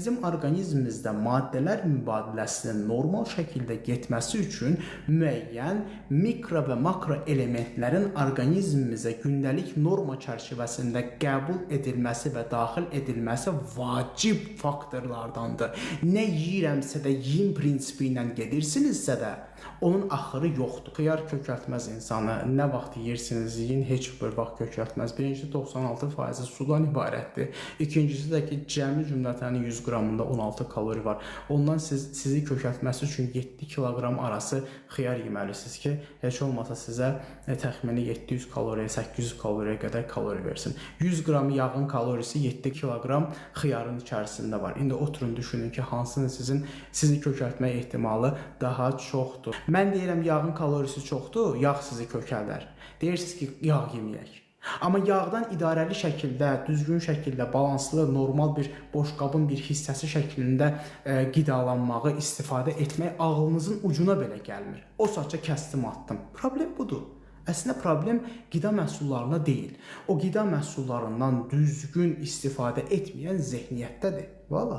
Bizim orqanizmimizdə maddələr mübadiləsinin normal şəkildə getməsi üçün müəyyən mikro və makro elementlərin orqanizmimizə gündəlik norma çərçivəsində qəbul edilməsi və daxil edilməsi vacib faktorlardandır. Nə yeyirəmsə də yeyim prinsipi ilə gedirsinizsə də, onun axırı yoxdur. Xiyar kökəltməz insanı. Nə vaxt yeyirsiniz, yeyin, heç bir vaxt kökəltməz. Birincisi 96% sudan ibarətdir. İkincisi də ki, cəmi cümlətənin 100 qramında 16 kalori var. Ondan sizi kökəltməsi üçün 7 kiloqram arası xiyar yeməlisiniz ki, heç olmasa sizə təxmini 700 kaloriya, 800 kaloriya qədər kalori versin. 100 qram yağın kalorisi 7 kiloqram xiyarın içərisində var. İndi oturun düşünün ki, hansının sizi kökəltmək ehtimalı daha çoxdur. Mən deyirəm yağın kalorisi çoxdur, yağ sizi kökəldər. Deyirsiniz ki, yağ yeməyək. Amma yağdan idarəli şəkildə, düzgün şəkildə, balanslı, normal bir boşqabın bir hissəsi şəklində qidalanmağı istifadə etmək ağlınızın ucuna belə gəlmir. O saatca kəsdim, atdım. Problem budur. Əslində problem qida məhsullarında deyil. O qida məhsullarından düzgün istifadə etməyən zehniyyətdədir. Valla.